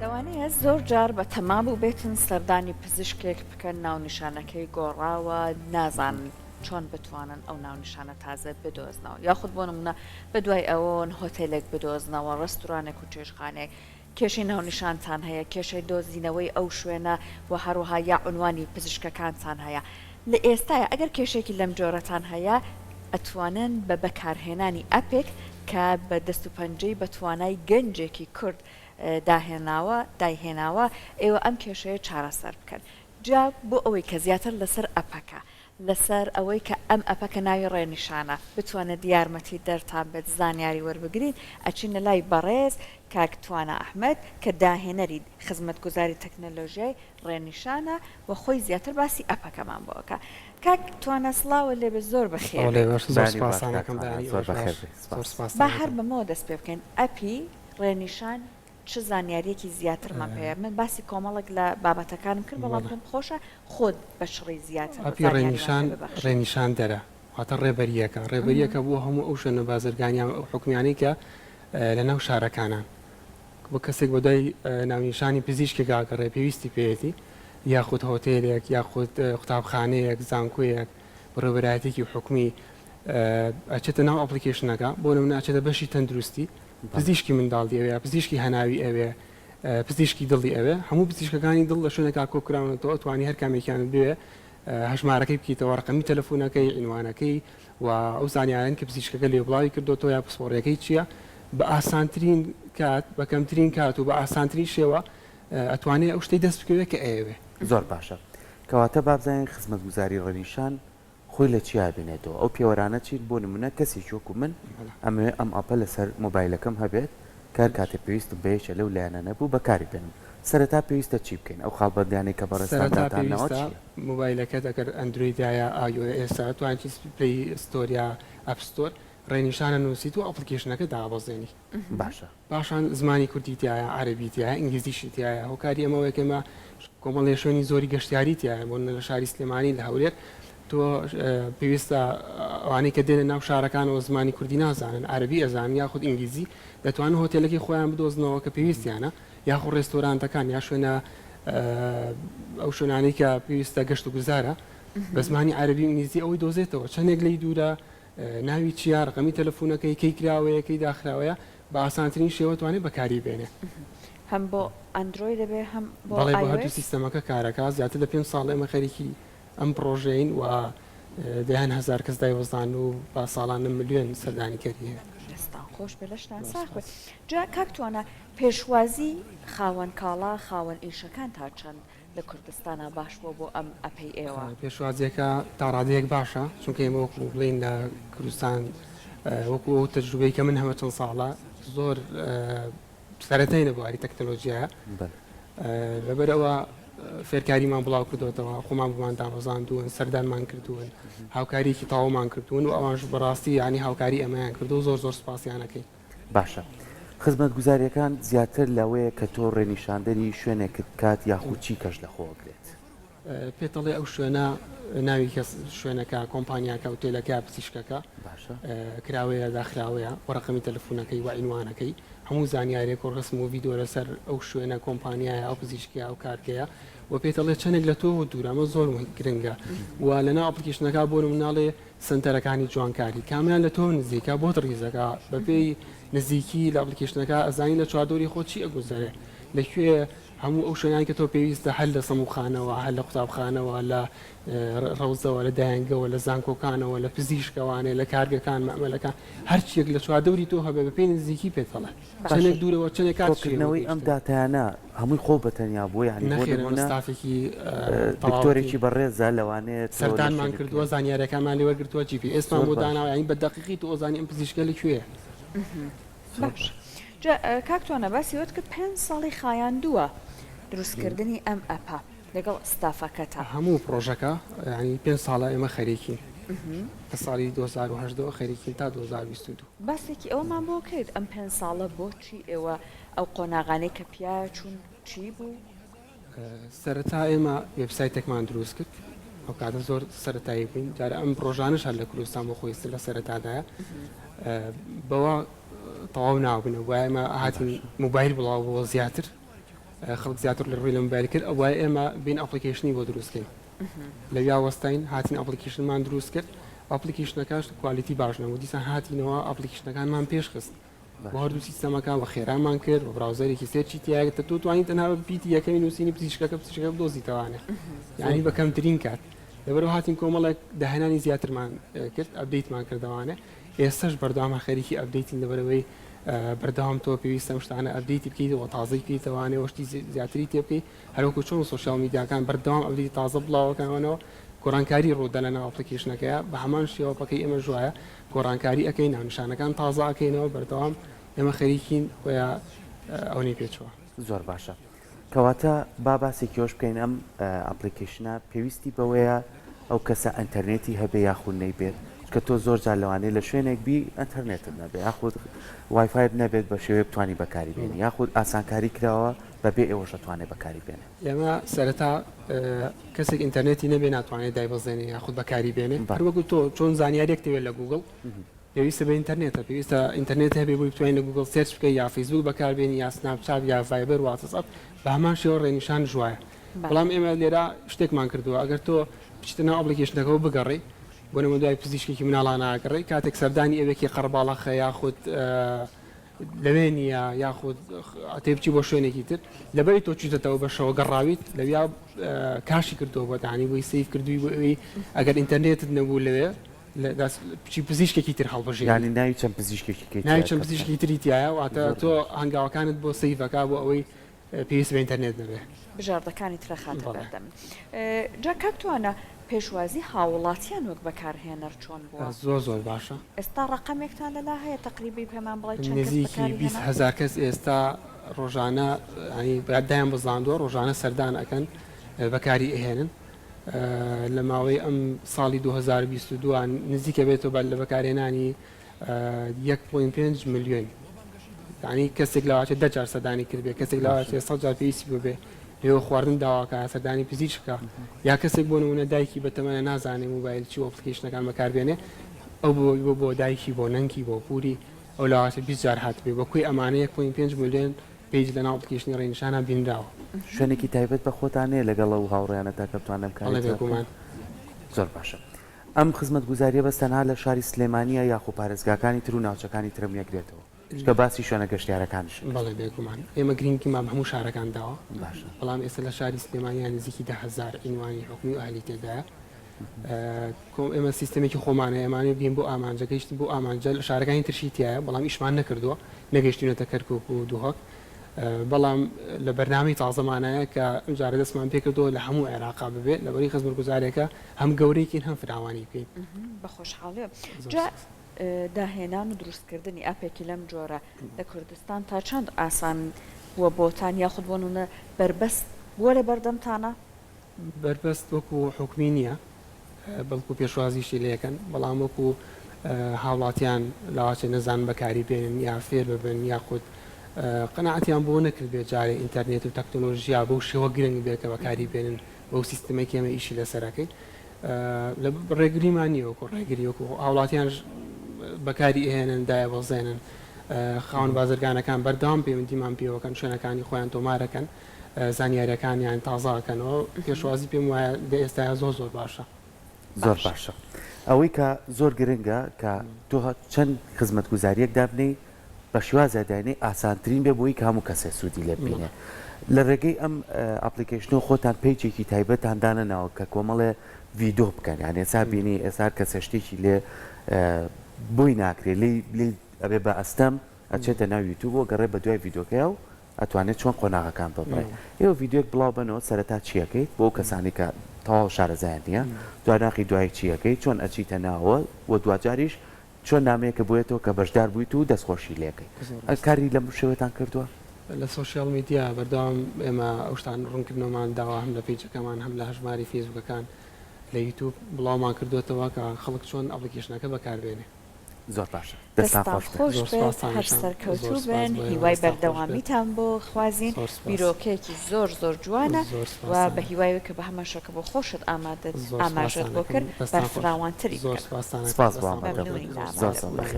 لەوانەیە زۆر جار بە تەما بووبێتن سەردانی پزیشکێک بکەن ناونیشانەکەی گۆڕاوە نازانن چۆن بتوانن ئەو ناونیشانە تازە بدۆزنەوە یاخود بۆ نمونە بەدوای ئەوەوەن هۆتێلێک بدۆزنەوە ڕێستورانێک و چێشتخانەیەک کێشەی ناونیشانتان هەیە، کێشەی دۆزینەوەی ئەو شوێنە و هەروەها یا عونوانی پزیشکەکانتان هەیە. لە ئێستایا ئەگەر کێشەیەکی لەم جۆرەتان هەیە ئەتوانن بە بەکارهێنانی ئەپێک کە بە دەست و پەنجەی بە توانای گەنجێکی کورد داهێناوە دایهێناوە ئێوە ئەم کێشەیە چارەسەر بکەن. جا بۆ ئەوەی کە زیاتر لەسەر ئەپەکە لەسەر ئەوەی کە ئەم ئەپە کە ناوی ڕێنیشانە بتوانێت یارمەتی دەرتان بێت زانیاری وەربگرین ئەچینە لای بەڕێز کاک توانا ئەحمەد کە داهێنەری خزمەتگوزاری تەکنەلۆژیای ڕێنیشانە و خۆی زیاتر باسی ئەپەکەمان بۆ ئەکا کاک توانا سڵاوت لێبێت زۆر بەخێر سڵاو لێبێت بێیت. زۆر بەیانی باش سوپاستان کاک ئەکەم توانا بەیانی زۆر ئێوەش باش بەخێر بێی زۆر سپاس. سوپاستان با هەر ئەکەم. بەمەوە دەست پێ بکەین ئەپی ڕێنیشان چ زانیاریەکی زیاترمان پێیە من باسی کۆمەڵێک لە بابەتەکانم کرد بەڵام بەڵێ. پێم خۆشە خۆت بە چڕی زیاتر ئەپی زانیاریمان ڕێنیشان پێ ببەخشی. ڕێنیشاندەرە واتە ڕێبەرییەکە ڕێبەرییەکە بۆ هەموو ئەو شوێنە بازرگانیان و حکومیانەی کە لە ناو شارەکانان بۆ کەسێک بە دوای ناونیشانی پزیشکێک ئەگەڕێ پێویستی پێیەتی یاخود هۆتێلێک یاخود قوتابخانەیەک زانکۆیەک بەڕێوەبەرایەتیەکی حکومی ئەچێتە ناو application ەکە بۆ نمونە ئەچێتە بەشی تەندروستی پزیشکی منداڵی ئەوێ پزیشکی هەناوی ئەوێ پزیشکی دڵی ئەوێ هەموو پزیشکەکانی دڵ لە شوێنێکا کۆکراونەتەوە توانی هەر کامێکیان بوێ هەژمارەکەی بکەیتەوە ڕقەمی تەلەفۆنەکەی عینوانەکەی و ئەو زانیارانەی کە پزیشکەکە لێ بڵاوی کردۆتەوە یا پسپۆڕیەکەی چییە بە ئاسانترین کات بە کەمترین کات و بە ئاسانترین شێوە ئەتوانێ ئەو شتەی دەست بکەوێت کە ئەیەوێ. زۆر باشە کەواتە با بزانین خزمەتگوزاری ڕێنیشان خۆی لە چیا ئەبینێتەوە؟ ئەو پێوەرانە چین؟ بۆ نمونە کەسێکی وەکو من ئەمەوێ ئەم ئەپە لەسەر مۆبایلەکەم هەبێت کە هەر کاتێ پێویستم بە یەکێ لەو لایەنانە بوو بەکاری بێنم سەرەتا پێویستە چی بکەین؟ ئەو خاڵبەندیانەی کە بەڕێزتان سەرەتا داتان ناوە پێویستە چییە؟ مۆبایلەکەت ئەگەر ئەندرۆیدە یا ئای ئۆ ئێسە توانی Play Store یا App Store ڕێنیشان ئەنووسیت و application ەکە دابەزێنی. باشە. پاشان زمانی کوردی تیایە، عەرەبی تیایە، ئینگلیزیشی تیایە، هۆکاری ئەمە ئەوەیە کە ئێمە کۆمەڵێ شوێنی زۆری گەشتیاری تیایە، بۆ نموونە لە شاری سلێمانی، لە هەولێر تۆ پێویستە ئەوانەی کە دێنە ناو شارەکانەوە زمانی کوردی نازانن، عەرەبی ئەزانن یاخود ئینگلیزی، دەتوانن هۆتێلەکەی خۆیان بدۆزنەوە کە پێویستیانە، یاخود ڕێستۆرانتەکان یا شوێنە ئەو شوێنانەی کە پێویستە گەشت و گوزارە بە زمانی عەرەبی و ئینگلیزی ئەوەی دۆزێتەوە چەندێک لێی دوورە، ناوی چیە، ڕەقەمی تەلەفونەکەی، کەی کراوەیە، کەی داخراوەیە، بە ئاسانترین شێوە توانێت بەکاری بێنێ. هەم بۆ ئەندرۆید دەبێ هەم بۆ بەڵێ بۆ ئای ئۆ هەردوو ئێس؟ سیستەمەکە کارەکا، زیاتر لە پێنج ساڵە ئێمە خەریکی ئەم پڕۆژەیەین و دەیان هەزار کەس دایوەزاند و بە ساڵانە ملیۆن سەردانیکەری هەیە. دەستتان خۆش بێ لەشتان زۆر ساغ بێ. سوپاس. جا کاک توانا پێشوازی خاوەن کاڵا خاوەن ئیشەکان تا چەند لە کوردستانا باش بووە بۆ ئەم ئەپەی ئێوە؟ پێشوازیەکە تا ڕادەیەک باشە چونکە ئێمە وەکو بڵێین لە کوردستان وەکو ئەو تەجروبەی کە من هەمە چەند ساڵە زۆر سەرەتای لە بواری تەکنەلۆژیایە لەبەرئەوە فێرکاریمان بڵاو کردوێتەوە خۆمان بۆمان دابەزاندوون سەردانمان کردوون هاوکاریکی تەواومان کردوون و ئەوانش بەڕاستی یعنی هاوکاری ئەمەیان کردو زۆر زۆر سپاسیانەکەین. باشە خزمەتگوزاریەکان زیاتر لەوەیە کە تۆ ڕێنیشاندەری شوێنێکت بکات یاخود چی کەش لەخۆ ئەگرێت؟ پێت ئەڵێ ئەو شوێنە ناوی کەس شوێنەکە کۆمپانیاکە ئوتێلەکە پزیشکەکە باشە کراوەیە داخراوەیە و ڕەقەمی تەلەفونەکەی و عینوانەکەی هەموو زانیارێک و ڕسم و ڤیدیۆ لەسەر ئەو شوێنە کۆمپانیایە ئەو پزیشکیە ئەو کارگەیە و پێت ئەڵێ چەندێک لە تۆوە دوورە ئەمە زۆر گرنگە و لەناو application ەکە بۆ نمونە ئەڵێ سەنتەرەکانی جوانکاری کامیان لە تۆ نزیکە بۆت ڕیزەکە بەپێی نزیکی لە application ەکە ئەزانی لە چواردەوری خۆت چی ئەگوزەرێ لە کوێ هەموو ئەو شوێنانی کە تۆ پێویستە هەر لە سەموخانەوە هەر لە قوتابخانەوە لە ڕەوزەوە لە دایەنگەوە لە زانکۆکانەوە لە پزیشکەوانێ لە کارگەکان مەعمەلەکان هەرچیەک لە چواردەوری تۆ هەبێ بەپێی نزیکی پێت ئەڵێ چەندێک دوورەوە چەندێک کات چییە بۆ کۆکردنەوەی ئەم گەیشتن. داتایانە هەمووی خۆو بەتەنیا بووە یانی بۆ نەخێر ئێمە نموونە ستافێکی تەواوەتی دکتۆرێکی بەڕێزە لەوانەیە تۆ لە سەردانمان شوێنێک کردووە زانیاریەکانمان لێ وەرگرتووە جی پی ئێسمان زۆر بۆ باش داناوە یانی بە دەقیقی تۆ ئەزانی ئەم پزیشکە لە کوێیە. زۆر باش باش. جا کاک توانا باسی ئەوەت کرد پێنج ساڵی خایاندووە دروستکردنی ئەم ئەپە لەگەڵ ستافەکەتا. هەموو پڕۆژەکە یانی پێنج ساڵە ئێمە خەریکین لە ساڵی 2018 وە خەریکین تا 2022. باسێکی ئەوەمان بۆ کرد ئەم پێنج ساڵە بۆچی ئێوە ئەو قۆناغانەی کە پیا چوون چی بوو؟ سەرەتا ئێمە وێبسایتێکمان دروست کرد ئەو کاتە زۆر سەرەتایی بووین جارە ئەم پڕۆژانەش هەر لە کوردستان بۆ خۆی لە سەرەتادایە بەوە تەواو نابوون وایە ئێمە هاتین مۆبایل بڵاو بۆ زیاتر. خەڵک زیاتر لە ڕووی لە مۆبایل کرد ئەوایە ئێمە بین application ی بۆ دروست کەین لەویا وەستاین هاتین application مان دروست کرد application ەکەش quality باش نەبوو دیسان هاتینەوە application ەکانمان پێشخست بۆ هەردوو سیستەمەکە وە خێرامان کرد و browser ێکی search ی تیایە کە تۆ توانی تەنها بە پیتی یەکەمی نووسینی پزیشکەکە پزیشکەکە بدۆزیتەوانێ یعنی بە کەمترین کات لەبەرەوە هاتین کۆمەڵێک داهێنانی زیاترمان کرد update مان کردەوانێ ئێستش بەردەوام خەریکی update ین لەبەرەوەی بەردەوام تۆ پێویستە ئەم شتانە update ی بکەیت و تازەی بکەیتەوانێ وەشتی زیاتری تێ بکەیت هەروەکو چۆن social media کان بەردەوام update ی تازە بڵاوەکەنەوە گۆڕانکاری ڕوودا لە ناو application ەکەیە بە هەمان شێوە app ەکەی ئێمەش وایە گۆڕانکاری ئەکەین ناونیشانەکان تازە ئەکەینەوە بەردەوام ئێمە خەریکین بۆیە ئەونەی پێچووە. زۆر باشە کەواتە با باسێکی ئەوش بکەین ئەم application ە پێویستی بەوەیە ئەو کەسە ئەنتەرنێتی هەبێ یاخود نەیبێت چونکە تۆ زۆر جار لەوانەیە لە شوێنێک بی ئەنتەرنێتت نەبێ یاخود وایفایت نەبێت بە شێوەیەک بتوانی بەکاری بێنی یاخود ئاسانکاری کراوە بەبێ ئێوەش ئەتوانێ بەکاری بێنێ. ئێمە سەرەتا کەسێک ئینتەرنێتی نەبێ ناتوانێت دایبەزێنێ یاخود بەکاری بێنێ هەر وەکو تۆ چۆن زانیاریەک دەوێت لە گوگڵ پێویستە بە ئینتەرنێتە پێویستە ئینتەرنێت هەبێ بۆی بتوانین لە گوگڵ search بکەی یا فەیسبوک بەکاربێنی یا سناپچات یا ڤایبەر واتسئەپ بە هەمان شێوە ڕێنیشان ژوایە بەڵام ئێمە لێرە شتێکمان کردووە ئەگەر تۆ بچیتە ناو application ەکەوە بگەڕێی بۆ نموونە دوای پزیشکێکی مناڵان ئاگەڕێی کاتێک سەردانی ئەوێکی قەرەباڵەخە یاخود لەوێ نییە یاخود ئەتەوێ بچی بۆ شوێنێکی تر لەبەری تۆ چویتەتەوە بەشەوە گەڕاویت لەویا cache ی کردووە بۆت یانی بۆی save کردووی بۆ ئەوی ئەگەر ئینتەرنێتت نەبوو لەوێ بچی پزیشکێکی تر هەڵبژێری یانی ناوی چەند پزیشکێکی کەی ناوی چەند پزیشکی تری تایە واتە تۆ هەنگاوەکانت بۆ save ەکە بۆ ئەوەی پێویست بە ئینتەرنێت نەبێ. بژاردەکانی ترە خاتە بەردەم. جا کاک توانا پێشوازی هاووڵاتیان وەک بەکارهێنەر چۆن بووە؟ زۆر زۆر باشە. ئێستا ڕەقەمێکتان لەلا هەیە تەقریبی پێمان بڵێ چەند کەس نزیکی بەکاری 20 هێنا؟ هەزار کەس ئێستا ڕۆژانە یانی دایان بەزاندووە ڕۆژانە سەردان ئەکەن بەکاری ئەهێنن لە ماوەی ئەم ساڵی 2022 نزیکە بێتەوە بە لە بەکارهێنانی یەک point پێنج ملیۆن یانی کەسێک لەواچێ دە جار سەردانی کردبێ کەسێک لەواچێ سەد جار پێویستی ببێ لێوە خواردن داواکە سەردانی پزیشکە یا کەسێک بۆ نمونە دایکی بە تەمەنە نازانێ موبایل چی و application ەکان بەکاربێنێ ئەو بۆ بۆ بۆ دایکی بۆ نەنکی بۆ پوری ئەو لەواچێ 20 جار هاتبێ بە کۆی ئەمانە یەک point پێنج ملیۆن page لەناو application ی ڕێنیشانە بینراوە. شوێنێکی تایبەت بە خۆتان هەیە لەگەڵ ئەو هاوڕێیانەتا کە بتوانن ئەم کارەی بەڵێ تیا بکەن؟ بێگومان. زۆر باشە. ئەم خزمەتگوزاریە بەس تەنها لە شاری سلێمانیە یاخۆ پارێزگاکانی تر و ناوچەکانی ترم یەگرێتەوە؟ چونکە باسی شوێنە گەشتیارەکانیشت کرد. بەڵێ بێگومان ئێمە گرینگیمان بە هەموو شارەکان داوە باشە. بەڵام ئێستا لە شاری سلێمانیا نزیکی 10,000 عینوانی حکومی و ئەهلی تێدایە کۆم ئێمە سیستەمێکی خۆمان هەیە ئەمانەوێ بگەین بۆ ئامانجە گەیشتین بۆ ئامانجە لە شارەکانی ترشی تایە بەڵام ئیشمان نەکردووە نەگەیشتوینەتە کەرکوک و دهۆک بەڵام لە بەرنامەی تازەمانایە کە ئەمجارە دەستمان پێکردەوە لە هەموو عێراقا ببێت لەبەری خزمەتگوزارێکە هەم گەورەی کەین هەم فراوانی بکەین. بە خۆشحاڵیەوە. جا داهێنان و دروستکردنی ئاپێکی لەم جۆرە لە کوردستان تا چەند ئاسان بووە بۆتان یاخود بۆ نمونە بەربەست بووە لە بەردەمتانا؟ بەربەست وەکو حکومی نییە بەڵکو پێشوازیشی لێکەن بەڵام وەکو هاوڵاتیان لاواچێ نەزان بەکاری بێنن یا فێر ببن یاخود قەناعەتیان بۆ نەکردبێت جارێ ئینتەرنێت و تەکنۆلۆژیا بەو شێوە گرنگ بێت کە بەکاری بێنن بەو سیستمەی کە ئێمە ئیشی لەسەر ئەکەین لە ڕێگریمان نییە وەکو ڕێگری وەکو هاوڵاتیانش بەکاری ئەهێنن دایەبەزێنن خاوەن بازرگانەکان بەردەوام پەیوەندیمان پێوەکەن شوێنەکانی خۆیان تۆمارەکەن زانیاریەکانیان تازە ئەکەنەوە پێشوازی پێم وایە لە ئێستایا زۆر زۆر باشە. زۆر باشە ئەوەی کە زۆر گرنگە کە تۆ چەند خزمەتگوزاریەک دابنێی بە شێوازێ داینێی ئاسانترین بێ بۆی کە هەموو کەسێ سوودی لێ ببینێ لە ڕێگەی ئەم application ەوە خۆتان page ێکی تایبەتان دانەناوە کە کۆمەڵێ ڤیدۆ بکەن یان ئێستا بینی ئێستا هەر کەسێ شتێکی لێ بۆی ناکرێ لێی لێی ئەبێ بە ئەستەم ئەچێتە ناو یوتیوب و گەڕێ بە دوای ڤیدۆکەیا و ئەتوانێت چۆن قۆناغەکان ببڕێ ئێوە ڤیدیۆیەک بڵاو بەنەوە سەرەتا چی ئەکەیت بۆ ئەو کەسانەی کە تەواو شارەزایان نییە دواناخی دوایی چی ئەکەیت چۆن ئەچیتە ناوەوە و دواجاریش چۆن نامەیەکە بۆیەتەوە کە بەشدار بوویت و دەستخۆشی لێکەی کاری لەم شێوەتان کردووە؟ لە social media بەردەوام ئێمە ئەو شتانە ڕوونکردنەوەمان داوە هەم لە page ەکەمان هەم لە هەژماری فەیسبووکەکان لە یوتیوب بڵاومان کردووەتەوە کە خەڵک چۆن application ەکە بەکاربێنێ. زۆر باشە دەستان دەستان خۆش بێت. خۆش زۆر بێت سوپاستان هەر ئەکەم زۆر سەرکەوتوو سوپاس بن بۆ ئێوە هیوای دەستان خۆش بێت بەردەوامیتان بۆ خوازین زۆر سوپاس بیرۆکەیەکی زۆر زۆر جوانە زۆر و سوپاستان بە ئەکەم هیوای کە بە هەمان شێوە کە بۆ خۆشت ئامادەت زۆر ئاماژەت سوپاستان بۆ ئەکەم کرد دەستان خۆش بەرفراوانتری زۆر بکەن سوپاستان ئەکەم سپاس بۆ دەستان خۆش ئامادەبوون بێت مەمنونین زۆر لە زۆر سوپاس زۆر ئامادەبوونت. بەخێر.